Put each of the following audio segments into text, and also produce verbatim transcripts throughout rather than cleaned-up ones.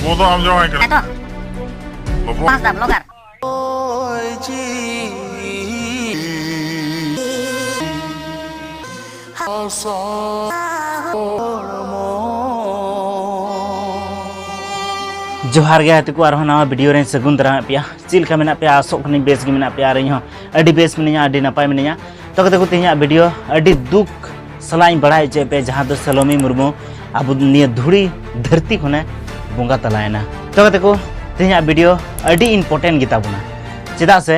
ᱵᱚᱫᱚᱞ ᱟᱢ ᱡᱟᱶᱟᱭ ᱠᱟᱱᱟ᱾ ᱦᱮᱸ ᱛᱚ᱾ ᱵᱟᱹᱵᱩ᱾ ᱵᱟᱥ ᱫᱟ ᱵᱞᱚᱜᱟᱨ᱾ ᱡᱚᱦᱟᱨ ᱜᱮ ᱜᱟᱛᱮ ᱠᱚ, ᱟᱨᱦᱚᱸ ᱱᱟᱣᱟ ᱵᱷᱤᱰᱤᱭᱳ ᱨᱮᱧ ᱥᱟᱹᱜᱩᱱ ᱫᱟᱨᱟᱢᱮᱫ ᱯᱮᱭᱟ᱾ ᱪᱮᱫ ᱞᱮᱠᱟ ᱢᱮᱱᱟᱜ ᱯᱮᱭᱟ? ᱟᱥᱚᱜ ᱠᱟᱹᱱᱟᱹᱧ ᱵᱮᱥ ᱜᱮ ᱢᱮᱱᱟᱜ ᱯᱮᱭᱟ, ᱟᱨ ᱤᱧ ᱦᱚᱸ ᱟᱹᱰᱤ ᱵᱮᱥ ᱢᱤᱱᱟᱹᱧᱟ, ᱟᱹᱰᱤ ᱱᱟᱯᱟᱭ ᱢᱤᱱᱟᱹᱧᱟ᱾ ᱛᱚ ᱜᱟᱛᱮ ᱠᱚ, ᱛᱮᱦᱮᱧᱟᱜ ᱵᱷᱤᱰᱤᱭᱳ ᱟᱹᱰᱤ ᱫᱩᱠ ᱥᱟᱞᱟᱜ ᱤᱧ ᱵᱟᱲᱟᱭ ᱦᱚᱪᱚᱭᱮᱫ ᱯᱮᱭᱟ, ᱡᱟᱦᱟᱸ ᱫᱚ ᱥᱟᱞᱚᱢᱤ ᱢᱩᱨᱢᱩ ᱟᱵᱚ ᱱᱤᱭᱟᱹ ᱫᱷᱩᱲᱤ ᱫᱷᱟᱹᱨᱛᱤ ᱠᱷᱚᱱᱮ ᱵᱚᱸᱜᱟ ᱛᱟᱞᱟᱭᱮᱱᱟ᱾ ᱛᱚ ᱜᱟᱛᱮ ᱠᱚ, ᱛᱮᱦᱮᱧᱟᱜ ᱵᱷᱤᱰᱤᱭᱳ ᱟᱹᱰᱤ ᱤᱢᱯᱚᱨᱴᱮᱱᱴ ᱜᱮᱛᱟ ᱵᱚᱱᱟ, ᱪᱮᱫᱟᱜ ᱥᱮ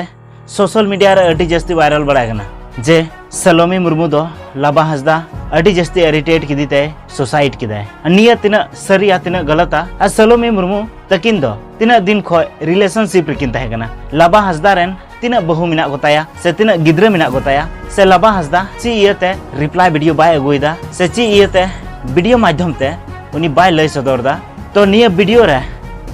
ᱥᱳᱥᱟᱞ ᱢᱤᱰᱤᱭᱟ ᱨᱮ ᱟᱹᱰᱤ ᱡᱟᱹᱥᱛᱤ ᱵᱷᱟᱭᱨᱟᱞ ᱵᱟᱲᱟᱭ ᱠᱟᱱᱟ ᱡᱮ ᱥᱟᱞᱚᱢᱤ ᱢᱩᱨᱢᱩ ᱫᱚ ᱞᱟᱵᱟ ᱦᱟᱸᱥᱫᱟ ᱟᱹᱰᱤ ᱡᱟᱹᱥᱛᱤ ᱤᱨᱤᱴᱮᱴ ᱠᱮᱫᱮ ᱛᱮ ᱥᱩᱥᱟᱭᱤᱰ ᱠᱮᱫᱟᱭ᱾ ᱱᱤᱭᱟᱹ ᱛᱤᱱᱟᱹᱜ ᱥᱟᱹᱨᱤᱭᱟ, ᱛᱤᱱᱟᱹᱜ ᱜᱟᱞᱟᱛᱟ? ᱟᱨ ᱥᱟᱞᱚᱢᱤ ᱢᱩᱨᱢᱩ ᱛᱟᱹᱠᱤᱱ ᱫᱚ ᱛᱤᱱᱟᱹᱜ ᱫᱤᱱ ᱠᱷᱚᱱ ᱨᱤᱞᱮᱥᱚᱱᱥᱤᱯ ᱨᱮᱠᱤᱱ ᱛᱟᱦᱮᱸ ᱠᱟᱱᱟ? ᱞᱟᱵᱟ ᱦᱟᱸᱥᱫᱟ ᱨᱮᱱ ᱛᱤᱱᱟᱹᱜ ᱵᱟᱹᱦᱩ ᱢᱮᱱᱟᱜ ᱠᱚᱛᱟᱭᱟ ᱥᱮ ᱛᱤᱱᱟᱹᱜ ᱜᱤᱫᱽᱨᱟᱹ ᱢᱮᱱᱟᱜ ᱠᱚᱛᱟᱭᱟ? ᱥᱮ ᱞᱟᱵᱟ ᱦᱟᱸᱥᱫᱟ ᱪᱮᱫ ᱤᱭᱟᱹᱛᱮ ᱨᱤᱯᱞᱟᱭ ᱵᱷᱤᱰᱤᱭᱳ ᱵᱟᱭ ᱟᱹᱜᱩᱭᱮᱫᱟ ᱥᱮ ᱪᱮᱫ ᱤᱭᱟᱹᱛᱮ ᱵᱷᱤᱰᱤᱭᱳ ᱢᱟᱫᱽᱫᱷᱚᱢ ᱛᱮ ᱩᱱᱤ ᱵᱟᱭ ᱞᱟᱹᱭ ᱥᱚᱫᱚᱨ ᱮᱫᱟ? ᱛᱚ ᱱᱤᱭᱟᱹ ᱵᱷᱤᱰᱤᱭᱳ ᱨᱮ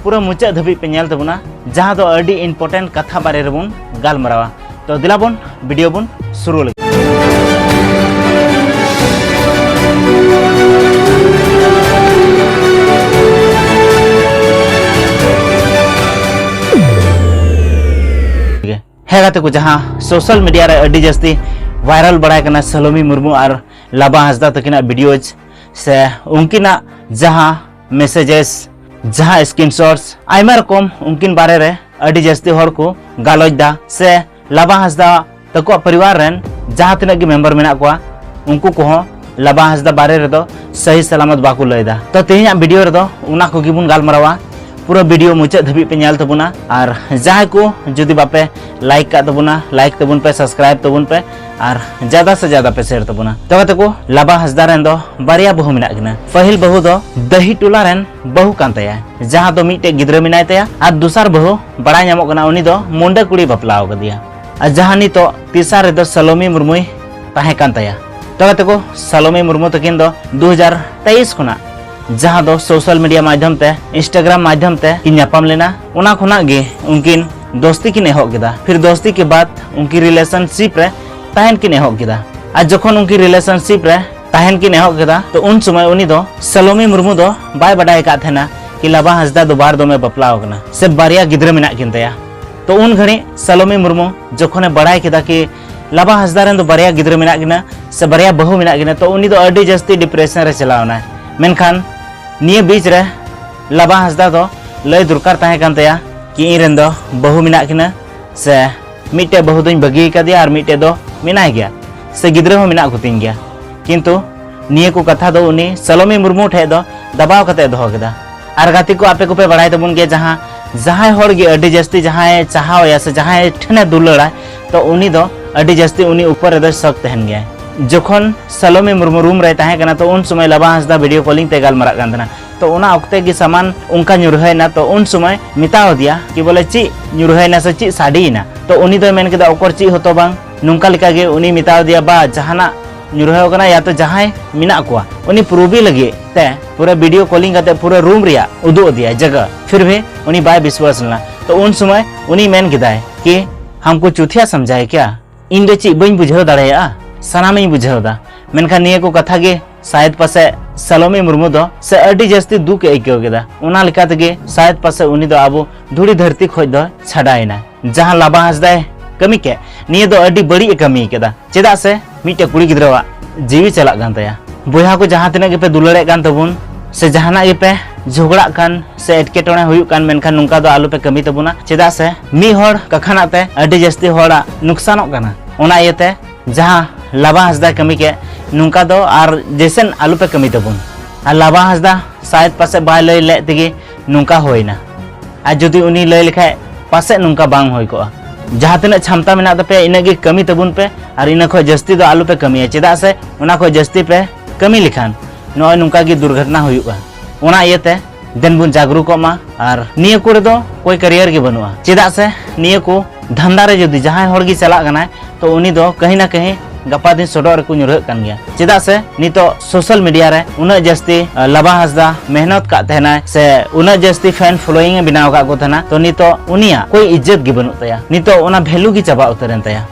ᱯᱩᱨᱟᱹ ᱢᱩᱪᱟᱹᱫ ᱫᱷᱟᱹᱵᱤᱡ ᱯᱮ ᱧᱮᱞ ᱛᱟᱵᱚᱱᱟ, ᱡᱟᱦᱟᱸ ᱫᱚ ᱟᱹᱰᱤ ᱤᱢᱯᱚᱨᱴᱮᱱᱴ ᱠᱟᱛᱷᱟ ᱵᱟᱨᱮ ᱨᱮᱵᱚᱱ ᱜᱟᱞᱢᱟᱨᱟᱣᱟ᱾ ᱛᱚ ᱫᱮᱞᱟ ᱵᱚᱱ ᱵᱷᱤᱰᱤᱭᱳ ᱵᱚᱱ ᱥᱩᱨᱩ ᱞᱮᱜᱮ᱾ ᱦᱮᱸ ᱜᱟᱛᱮ ᱠᱚ, ᱡᱟᱦᱟᱸ ᱥᱳᱥᱟᱞ ᱢᱤᱰᱤᱭᱟ ᱨᱮ ᱟᱹᱰᱤ ᱡᱟᱹᱥᱛᱤ ᱵᱷᱟᱭᱨᱟᱞ ᱵᱟᱲᱟᱭ ᱠᱟᱱᱟ ᱥᱟᱞᱚᱢᱤ ᱢᱩᱨᱢᱩ ᱟᱨ ᱞᱟᱵᱟ ᱦᱟᱸᱥᱫᱟ ᱛᱟᱹᱠᱤᱱᱟᱜ ᱵᱷᱤᱰᱤᱭᱳᱡᱽ ᱥᱮ ᱩᱱᱠᱤᱱᱟᱜ ᱡᱟᱦᱟᱸ ᱢᱮᱥᱮᱡᱮᱥ, ᱡᱟᱦᱟᱸ ᱥᱠᱨᱤᱱᱥᱚᱴᱥ, ᱟᱭᱢᱟ ᱨᱚᱠᱚᱢ ᱩᱱᱠᱤᱱ ᱵᱟᱨᱮ ᱨᱮ ᱟᱹᱰᱤ ᱡᱟᱹᱥᱛᱤ ᱦᱚᱲ ᱠᱚ ᱜᱟᱞᱚᱪ ᱫᱟ ᱥᱮ ᱞᱟᱵᱟ ᱦᱟᱸᱥᱫᱟ ᱛᱟᱠᱚᱣᱟᱜ ᱯᱚᱨᱤᱵᱟᱨ ᱨᱮᱱ ᱡᱟᱦᱟᱸ ᱛᱤᱱᱟᱹᱜ ᱜᱮ ᱢᱮᱢᱵᱟᱨ ᱢᱮᱱᱟᱜ ᱠᱚᱣᱟ, ᱩᱱᱠᱩ ᱠᱚᱦᱚᱸ ᱞᱟᱵᱟ ᱦᱟᱸᱥᱫᱟ ᱵᱟᱨᱮ ᱨᱮᱫᱚ ᱥᱟᱹᱦᱤ ᱥᱟᱞᱟᱢᱚᱛ ᱵᱟᱠᱚ ᱞᱟᱹᱭ ᱮᱫᱟ᱾ ᱛᱚ ᱛᱮᱦᱮᱧᱟᱜ ᱵᱷᱤᱰᱤᱭᱳ ᱨᱮᱫᱚ ᱚᱱᱟ ᱠᱚᱜᱮ ᱵᱚᱱ ᱜᱟᱞᱢᱟᱨᱟᱣᱟ᱾ ᱯᱩᱨᱟᱹ ᱵᱷᱤᱰᱤᱭᱳ ᱢᱩᱪᱟᱹᱫ ᱫᱷᱟᱹᱵᱤᱡ ᱯᱮ ᱧᱮᱞ ᱛᱟᱵᱚᱱᱟ, ᱟᱨ ᱡᱟᱦᱟᱸᱭ ᱠᱚ ᱡᱩᱫᱤ ᱵᱟᱯᱮ ᱞᱟᱭᱤᱠ ᱠᱟᱜ ᱛᱟᱵᱚᱱᱟ, ᱞᱟᱭᱤᱠ ᱛᱟᱵᱚᱱ ᱯᱮ, ᱥᱟᱵᱥᱠᱨᱟᱭᱤᱵ ᱛᱟᱵᱚᱱ ᱯᱮ, ᱟᱨ ᱡᱟᱫᱟ ᱥᱮ ᱡᱟᱫᱟ ᱯᱮ ᱥᱮᱭᱟᱨ ᱛᱟᱵᱚᱱᱟ᱾ ᱛᱚ ᱜᱟᱛᱮ ᱠᱚ, ᱞᱟᱵᱟ ᱦᱟᱸᱥᱫᱟ ᱨᱮᱱ ᱫᱚ ᱵᱟᱨᱭᱟ ᱵᱟᱹᱦᱩ ᱢᱮᱱᱟᱜ ᱠᱤᱱᱟ᱾ ᱯᱟᱹᱦᱤᱞ ᱵᱟᱹᱦᱩ ᱫᱚ ᱫᱟᱹᱦᱤ ᱴᱚᱞᱟ ᱨᱮᱱ ᱵᱟᱹᱦᱩ ᱠᱟᱱ ᱛᱟᱭᱟ, ᱡᱟᱦᱟᱸ ᱫᱚ ᱢᱤᱫᱴᱮᱡ ᱜᱤᱫᱽᱨᱟᱹ ᱢᱮᱱᱟᱭ ᱛᱟᱭᱟ, ᱟᱨ ᱫᱚᱥᱟᱨ ᱵᱟᱹᱦᱩ ᱵᱟᱲᱟᱭ ᱧᱟᱢᱚᱜ ᱠᱟᱱᱟ ᱩᱱᱤ ᱫᱚ ᱢᱩᱱᱰᱟᱹ ᱠᱩᱲᱤ ᱵᱟᱯᱞᱟ ᱟᱠᱟᱫᱮᱭᱟ, ᱟᱨ ᱡᱟᱦᱟᱸ ᱱᱤᱛᱚᱜ ᱛᱤᱥᱟ ᱨᱮᱫᱚ ᱥᱟᱞᱚᱢᱤ ᱢᱩᱨᱢᱩᱭ ᱛᱟᱦᱮᱸ ᱠᱟᱱ ᱛᱟᱭᱟ᱾ ᱛᱚ ᱜᱟᱛᱮ ᱠᱚ, ᱥᱟᱞᱚᱢᱤ ᱢᱩᱨᱢᱩ ᱛᱟᱹᱠᱤᱱ ᱫᱚ ᱫᱩ ᱦᱟᱡᱟᱨ ᱛᱮᱭᱤᱥ ᱠᱷᱚᱱᱟᱜ, ᱡᱟᱦᱟᱸ ᱫᱚ ᱥᱳᱥᱟᱞ ᱢᱤᱰᱤᱭᱟ ᱢᱟᱫᱽᱫᱷᱚᱢ ᱛᱮ, ᱤᱱᱥᱴᱟᱜᱨᱟᱢ ᱢᱟᱫᱽᱫᱷᱚᱢ ᱛᱮ ᱠᱤᱱ ᱧᱟᱯᱟᱢ ᱞᱮᱱᱟ, ᱚᱱᱟ ᱠᱷᱚᱱᱟᱜ ᱜᱮ ᱩᱱᱠᱤᱱ ᱫᱳᱥᱛᱤ ᱠᱤᱱ ᱮᱦᱚᱵ ᱠᱮᱫᱟ᱾ ᱯᱷᱤᱨ ᱫᱳᱥᱛᱤ ᱠᱮ ᱵᱟᱫ ᱩᱱᱠᱤᱱ ᱨᱤᱞᱮᱥᱚᱱᱥᱤᱯ ᱨᱮ ᱛᱟᱦᱮᱱ ᱠᱤᱱ ᱮᱦᱚᱵ ᱠᱮᱫᱟ᱾ ᱟᱨ ᱡᱚᱠᱷᱚᱱ ᱩᱱᱠᱤᱱ ᱨᱤᱞᱮᱥᱚᱱᱥᱤᱯ ᱨᱮ ᱛᱟᱦᱮᱱ ᱠᱤᱱ ᱮᱦᱚᱵ ᱠᱮᱫᱟ, ᱛᱚ ᱩᱱ ᱥᱚᱢᱚᱭ ᱩᱱᱤ ᱫᱚ ᱥᱟᱞᱚᱢᱤ ᱢᱩᱨᱢᱩ ᱫᱚ ᱵᱟᱭ ᱵᱟᱰᱟᱭ ᱟᱠᱟᱫ ᱛᱟᱦᱮᱱᱟ ᱠᱤ ᱞᱟᱵᱟ ᱦᱟᱸᱥᱫᱟ ᱫᱚ ᱵᱟᱨ ᱫᱚᱢᱮ ᱵᱟᱯᱞᱟ ᱟᱠᱟᱱᱟ ᱥᱮ ᱵᱟᱨᱭᱟ ᱜᱤᱫᱽᱨᱟᱹ ᱢᱮᱱᱟᱜ ᱠᱤᱱ ᱛᱟᱭᱟ᱾ ᱛᱚ ᱩᱱ ᱜᱷᱟᱹᱲᱤᱡ ᱥᱟᱞᱚᱢᱤ ᱢᱩᱨᱢᱩ ᱡᱚᱠᱷᱚᱱᱮ ᱵᱟᱲᱟᱭ ᱠᱮᱫᱟ ᱠᱤ ᱞᱟᱵᱟ ᱦᱟᱸᱥᱫᱟ ᱨᱮᱱ ᱫᱚ ᱵᱟᱨᱭᱟ ᱜᱤᱫᱽᱨᱟᱹ ᱢᱮᱱᱟᱜ ᱠᱤᱱᱟ ᱥᱮ ᱵᱟᱨᱭᱟ ᱵᱟᱹᱦᱩ ᱢᱮᱱᱟᱜ ᱠᱤᱱᱟ, ᱛᱚ ᱩᱱᱤ ᱫᱚ ᱟᱹᱰᱤ ᱡᱟᱹᱥᱛᱤ ᱰᱤᱯᱨᱮᱥᱚᱱ ᱨᱮ ᱪᱟᱞᱟᱣ ᱮᱱᱟᱭ᱾ ᱢᱮᱱᱠᱷᱟᱱ ᱱᱤᱭᱟᱹ ᱵᱤᱪ ᱨᱮ ᱞᱟᱵᱟ ᱦᱟᱸᱥᱫᱟ ᱫᱚ ᱞᱟᱹᱭ ᱫᱚᱨᱠᱟᱨ ᱛᱟᱦᱮᱸ ᱠᱟᱱ ᱛᱟᱭᱟ ᱠᱤ ᱤᱧ ᱨᱮᱱ ᱫᱚ ᱵᱟᱹᱦᱩ ᱢᱮᱱᱟᱜ ᱠᱤᱱᱟ ᱥᱮ ᱢᱤᱫᱴᱮᱡ ᱵᱟᱹᱦᱩ ᱫᱚᱧ ᱵᱟᱹᱜᱤ ᱟᱠᱟᱫᱮᱭᱟ ᱟᱨ ᱢᱤᱫᱴᱮᱡ ᱫᱚ ᱢᱮᱱᱟᱭ ᱜᱮᱭᱟ ᱥᱮ ᱜᱤᱫᱽᱨᱟᱹ ᱦᱚᱸ ᱢᱮᱱᱟᱜ ᱠᱚᱛᱤᱧ ᱜᱮᱭᱟ᱾ ᱠᱤᱱᱛᱩ ᱱᱤᱭᱟᱹ ᱠᱚ ᱠᱟᱛᱷᱟ ᱫᱚ ᱩᱱᱤ ᱥᱟᱞᱚᱢᱤ ᱢᱩᱨᱢᱩ ᱴᱷᱮᱡ ᱫᱚ ᱫᱟᱵᱟᱣ ᱠᱟᱛᱮ ᱫᱚᱦᱚ ᱠᱮᱫᱟ᱾ ᱟᱨ ᱜᱟᱛᱮ ᱠᱚ, ᱟᱯᱮ ᱠᱚᱯᱮ ᱵᱟᱲᱟᱭ ᱛᱟᱵᱚᱱ ᱜᱮᱭᱟ, ᱡᱟᱦᱟᱸ ᱡᱟᱦᱟᱸᱭ ᱦᱚᱲ ᱜᱮ ᱟᱹᱰᱤ ᱡᱟᱹᱥᱛᱤ ᱡᱟᱦᱟᱸᱭ ᱪᱟᱦᱟᱣ ᱮᱭᱟ ᱥᱮ ᱡᱟᱦᱟᱸᱭ ᱴᱷᱮᱱᱮ ᱫᱩᱞᱟᱹᱲᱟ, ᱛᱚ ᱩᱱᱤ ᱫᱚ ᱟᱹᱰᱤ ᱡᱟᱹᱥᱛᱤ ᱩᱱᱤ ᱩᱯᱚᱨ ᱨᱮᱫᱚᱭ ᱥᱚᱠ ᱛᱟᱦᱮᱱ ᱜᱮᱭᱟ᱾ ᱡᱚᱠᱷᱚᱱ ᱥᱟᱞᱚᱢᱤ ᱢᱩᱨᱢᱩ ᱨᱩᱢ ᱨᱮᱭ ᱛᱟᱦᱮᱸ ᱠᱟᱱᱟ, ᱛᱚ ᱩᱱ ᱥᱚᱢᱚᱭ ᱞᱟᱵᱟ ᱦᱟᱸᱥᱫᱟ ᱵᱷᱤᱰᱤᱭᱳ ᱠᱚᱞᱤᱝ ᱛᱮ ᱜᱟᱞᱢᱟᱨᱟᱜ ᱠᱟᱱ ᱛᱟᱦᱮᱱᱟ᱾ ᱛᱚ ᱚᱱᱟ ᱚᱠᱛᱮ ᱜᱮ ᱥᱟᱢᱟᱱ ᱚᱱᱠᱟ ᱧᱩᱨᱦᱟᱹᱭᱮᱱᱟ, ᱛᱚ ᱩᱱ ᱥᱚᱢᱚᱭ ᱢᱮᱛᱟᱣ ᱟᱫᱮᱭᱟ ᱠᱤ ᱵᱚᱞᱮ ᱪᱮᱫ ᱧᱩᱨᱦᱟᱹᱭᱮᱱᱟ ᱥᱮ ᱪᱮᱫ ᱥᱟᱰᱮᱭᱮᱱᱟ᱾ ᱛᱚ ᱩᱱᱤ ᱫᱚᱭ ᱢᱮᱱ ᱠᱮᱫᱟ, ᱚᱠᱚᱨ ᱪᱮᱫ ᱦᱚᱸᱛᱚ ᱵᱟᱝ᱾ ᱱᱚᱝᱠᱟ ᱞᱮᱠᱟ ᱜᱮ ᱩᱱᱤ ᱢᱮᱛᱟᱣ ᱟᱫᱮᱭᱟ, ᱵᱟ ᱡᱟᱦᱟᱱᱟᱜ ᱧᱩᱨᱦᱟᱹ ᱟᱠᱟᱱᱟ ᱭᱟ ᱛᱚ ᱡᱟᱦᱟᱸᱭ ᱢᱮᱱᱟᱜ ᱠᱚᱣᱟ᱾ ᱩᱱᱤ ᱯᱨᱩᱵᱷᱤ ᱞᱟᱹᱜᱤᱫ ᱛᱮ ᱯᱩᱨᱟᱹ ᱵᱷᱤᱰᱤᱭᱳ ᱠᱚᱞᱤᱝ ᱠᱟᱛᱮ ᱯᱩᱨᱟᱹ ᱨᱩᱢ ᱨᱮᱭᱟᱜ ᱩᱫᱩᱜ ᱟᱫᱮᱭᱟ ᱡᱟᱭᱜᱟ, ᱯᱷᱤᱨ ᱵᱷᱤ ᱩᱱᱤ ᱵᱟᱭ ᱵᱤᱥᱣᱟᱥ ᱞᱮᱱᱟ᱾ ᱛᱚ ᱩᱱ ᱥᱚᱢᱚᱭ ᱩᱱᱤ ᱢᱮᱱ ᱠᱮᱫᱟᱭ ᱠᱤ ᱦᱟᱢᱠᱳ ᱪᱩᱛᱷᱤᱭᱟ ᱥᱟᱢᱡᱷᱟᱭ ᱠᱭᱟ? ᱤᱧ ᱫᱚ ᱪᱮᱫ ᱵᱟᱹᱧ ᱵᱩᱡᱷᱟᱹᱣ ᱫᱟᱲᱮᱭᱟᱜᱼᱟ? ᱥᱟᱱᱟᱢᱤᱧ ᱵᱩᱡᱷᱟᱹᱣ ᱮᱫᱟ᱾ ᱢᱮᱱᱠᱷᱟᱱ ᱱᱤᱭᱟᱹ ᱠᱚ ᱠᱟᱛᱷᱟ ᱜᱮ ᱥᱟᱭᱮᱫ ᱯᱟᱥᱮ ᱥᱟᱞᱚᱢᱤ ᱢᱩᱨᱢᱩ ᱫᱚ ᱥᱮ ᱟᱹᱰᱤ ᱡᱟᱹᱥᱛᱤ ᱫᱩᱠ ᱮ ᱟᱹᱭᱠᱟᱹᱣ ᱠᱮᱫᱟ᱾ ᱚᱱᱟ ᱞᱮᱠᱟ ᱛᱮᱜᱮ ᱥᱟᱭᱮᱫ ᱯᱟᱥᱮ ᱩᱱᱤ ᱫᱚ ᱟᱵᱚ ᱫᱷᱩᱲᱤ ᱫᱷᱟᱹᱨᱛᱤ ᱠᱷᱚᱡ ᱫᱚ ᱪᱷᱟᱰᱟᱭᱮᱱᱟ᱾ ᱡᱟᱦᱟᱸ ᱞᱟᱵᱟ ᱦᱟᱸᱥᱫᱟᱭ ᱠᱟᱹᱢᱤ ᱠᱮᱫ, ᱱᱤᱭᱟᱹ ᱫᱚ ᱟᱹᱰᱤ ᱵᱟᱹᱲᱤᱡ ᱮ ᱠᱟᱹᱢᱤ ᱠᱮᱫᱟ᱾ ᱪᱮᱫᱟᱜ ᱥᱮ ᱢᱤᱫᱴᱮᱡ ᱠᱩᱲᱤ ᱜᱤᱫᱽᱨᱟᱹᱣᱟᱜ ᱡᱤᱣᱤ ᱪᱟᱞᱟᱜ ᱠᱟᱱ ᱛᱟᱭᱟ᱾ ᱵᱚᱭᱦᱟ ᱠᱚ, ᱡᱟᱦᱟᱸ ᱛᱤᱱᱟᱹᱜ ᱜᱮᱯᱮ ᱫᱩᱞᱟᱹᱲᱮᱫ ᱠᱟᱱ ᱛᱟᱵᱚᱱ ᱥᱮ ᱡᱟᱦᱟᱱᱟᱜ ᱜᱮᱯᱮ ᱡᱷᱚᱜᱽᱲᱟᱜ ᱠᱟᱱ ᱥᱮ ᱮᱴᱠᱮᱴᱚᱬᱮ ᱦᱩᱭᱩᱜ ᱠᱟᱱ, ᱢᱮᱱᱠᱷᱟᱱ ᱱᱚᱝᱠᱟ ᱫᱚ ᱟᱞᱚᱯᱮ ᱠᱟᱹᱢᱤ ᱛᱟᱵᱚᱱᱟ᱾ ᱪᱮᱫᱟᱜ ᱥᱮ ᱢᱤᱫ ᱦᱚᱲ ᱠᱟᱠᱷᱟᱱᱟᱜ ᱛᱮ ᱟᱹᱰᱤ ᱡᱟᱹᱥᱛᱤ ᱦᱚᱲᱟᱜ ᱱᱩᱠᱥᱟᱱᱚᱜ ᱠᱟᱱᱟ᱾ ᱚᱱᱟ ᱤᱭᱟᱹᱛᱮ ᱡᱟᱦᱟᱸ ᱞᱟᱵᱟ ᱦᱟᱸᱥᱫᱟᱭ ᱠᱟᱹᱢᱤ ᱠᱮᱫ, ᱱᱚᱝᱠᱟ ᱫᱚ ᱟᱨ ᱡᱮᱥᱮᱱ ᱟᱞᱚᱯᱮ ᱠᱟᱹᱢᱤ ᱛᱟᱵᱚᱱ᱾ ᱟᱨ ᱞᱟᱵᱟ ᱦᱟᱸᱥᱫᱟ ᱥᱟᱭᱮᱫ ᱯᱟᱥᱮᱡ ᱵᱟᱭ ᱞᱟᱹᱭ ᱞᱮᱫ ᱛᱮᱜᱮ ᱱᱚᱝᱠᱟ ᱦᱩᱭᱱᱟ᱾ ᱟᱨ ᱡᱩᱫᱤ ᱩᱱᱤ ᱞᱟᱹᱭ ᱞᱮᱠᱷᱟᱡ ᱯᱟᱥᱮᱡ ᱱᱚᱝᱠᱟ ᱵᱟᱝ ᱦᱩᱭ ᱠᱚᱜᱼᱟ᱾ ᱡᱟᱦᱟᱸ ᱛᱤᱱᱟᱹᱜ ᱪᱷᱟᱢᱛᱟ ᱢᱮᱱᱟᱜ ᱛᱟᱯᱮᱭᱟ, ᱤᱱᱟᱹᱜ ᱜᱮ ᱠᱟᱹᱢᱤ ᱛᱟᱵᱚᱱ ᱯᱮ ᱟᱨ ᱤᱱᱟᱹ ᱠᱷᱚᱡ ᱡᱟᱹᱥᱛᱤ ᱫᱚ ᱟᱞᱚᱯᱮ ᱠᱟᱹᱢᱤᱭᱟ᱾ ᱪᱮᱫᱟᱜ ᱥᱮ ᱚᱱᱟ ᱠᱷᱚᱡ ᱡᱟᱹᱥᱛᱤ ᱯᱮ ᱠᱟᱹᱢᱤ ᱞᱮᱠᱷᱟᱱ ᱱᱚᱜᱼᱚᱭ ᱱᱚᱝᱠᱟ ᱜᱮ ᱫᱩᱨᱜᱷᱚᱴᱚᱱᱟ ᱦᱩᱭᱩᱜᱼᱟ᱾ ᱚᱱᱟ ᱤᱭᱟᱹᱛᱮ ᱫᱮᱱ ᱵᱚᱱ ᱡᱟᱜᱽᱨᱩᱠᱚᱜ ᱢᱟ᱾ ᱟᱨ ᱱᱤᱭᱟᱹ ᱠᱚᱨᱮ ᱫᱚ ᱠᱳᱭ ᱠᱮᱨᱤᱭᱟᱨ ᱜᱮ ᱵᱟᱹᱱᱩᱜᱼᱟ᱾ ᱪᱮᱫᱟᱜ ᱥᱮ ᱱᱤᱭᱟᱹ ᱠᱚ ᱫᱷᱟᱱᱫᱟ ᱨᱮ ᱡᱩᱫᱤ ᱡᱟᱦᱟᱸᱭ ᱦᱚᱲ ᱜᱮ ᱪᱟᱞᱟᱜ ᱠᱟᱱᱟᱭ, ᱛᱚ ᱩᱱᱤ ᱫᱚ ᱠᱟᱹᱦᱤ ᱱᱟ ᱠᱟᱹᱦᱤ ᱜᱟᱯᱟ ᱫᱤᱱ ᱥᱚᱰᱚᱜ ᱨᱮᱠᱚ ᱧᱩᱨᱦᱟᱹᱜ ᱠᱟᱱ ᱜᱮᱭᱟ᱾ ᱪᱮᱫᱟᱜ ᱥᱮ ᱱᱤᱛᱚᱜ ᱥᱳᱥᱟᱞ ᱢᱤᱰᱤᱭᱟ ᱨᱮ ᱩᱱᱟᱹᱜ ᱡᱟᱹᱥᱛᱤ, ᱟᱸ, ᱞᱟᱵᱟ ᱦᱟᱸᱥᱫᱟ ᱢᱮᱦᱱᱚᱛ ᱠᱟᱜ ᱛᱟᱦᱮᱱᱟᱭ ᱥᱮ ᱩᱱᱟᱹᱜ ᱡᱟᱹᱥᱛᱤ ᱯᱷᱮᱱ ᱯᱷᱚᱞᱳᱭᱤᱝ ᱮ ᱵᱮᱱᱟᱣ ᱟᱠᱟᱫ ᱠᱚ ᱛᱟᱦᱮᱱᱟ, ᱛᱚ ᱱᱤᱛᱚᱜ ᱩᱱᱤᱭᱟᱜ ᱠᱳᱭ ᱤᱡᱽᱡᱚᱛ ᱜᱮ ᱵᱟᱹᱱᱩᱜ ᱛᱟᱭᱟ᱾ ᱱᱤᱛᱚᱜ ᱚᱱᱟ ᱵᱷᱮᱞᱩ ᱜᱮ ᱪᱟᱵᱟ ᱩᱛᱟᱹᱨᱮᱱ ᱛᱟᱭᱟ᱾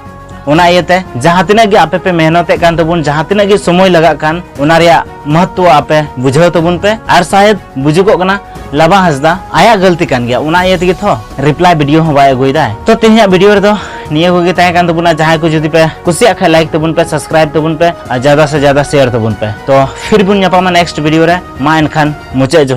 ᱚᱱᱟ ᱤᱭᱟᱹᱛᱮ ᱡᱟᱦᱟᱸ ᱛᱤᱱᱟᱹᱜ ᱜᱮ ᱟᱯᱮ ᱯᱮ ᱢᱮᱦᱱᱚᱛᱮᱫ ᱠᱟᱱ ᱛᱟᱵᱚᱱ, ᱡᱟᱦᱟᱸ ᱛᱤᱱᱟᱹᱜ ᱜᱮ ᱥᱚᱢᱚᱭ ᱞᱟᱜᱟᱜ ᱠᱟᱱ, ᱚᱱᱟ ᱨᱮᱭᱟᱜ ᱢᱚᱦᱚᱛᱛᱚ ᱟᱯᱮ ᱵᱩᱡᱷᱟᱹᱣ ᱛᱟᱵᱚᱱ ᱯᱮ᱾ ᱟᱨ ᱥᱟᱭᱮᱫ ᱵᱩᱡᱩᱜᱚᱜ ᱠᱟᱱᱟ ᱞᱟᱵᱟ ᱦᱟᱸᱥᱫᱟ ᱟᱭᱟᱜ ᱜᱟᱹᱞᱛᱤ ᱠᱟᱱ ᱜᱮᱭᱟ, ᱚᱱᱟ ᱤᱭᱟᱹ ᱛᱮᱜᱮ ᱛᱷᱚ reply video ᱦᱚᱸ ᱵᱟᱭ ᱟᱹᱜᱩᱭᱮᱫᱟᱭ᱾ ᱛᱚ ᱛᱮᱦᱮᱧᱟᱜ video ᱨᱮᱫᱚ ᱱᱤᱭᱟᱹ ᱠᱚᱜᱮ ᱛᱟᱦᱮᱸ ᱠᱟᱱ ᱛᱟᱵᱚᱱᱟ᱾ ᱡᱟᱦᱟᱸᱭ ᱠᱚ ᱡᱩᱫᱤ ᱯᱮ ᱠᱩᱥᱤᱭᱟᱜ ᱠᱷᱟᱡ like ᱛᱟᱵᱚᱱ ᱯᱮ, subscribe ᱛᱟᱵᱚᱱ ᱯᱮ ᱟᱨ ᱡᱟᱫᱟ ᱥᱮ ᱡᱟᱫᱟ share ᱛᱟᱵᱚᱱ ᱯᱮ᱾ ᱛᱚ ᱯᱷᱤᱨ ᱵᱚᱱ ᱧᱟᱯᱟᱢᱟ next video ᱨᱮ᱾ ᱢᱟ ᱮᱱᱠᱷᱟᱱ ᱢᱩᱪᱟᱹᱫ ᱡᱚᱦᱟᱨ᱾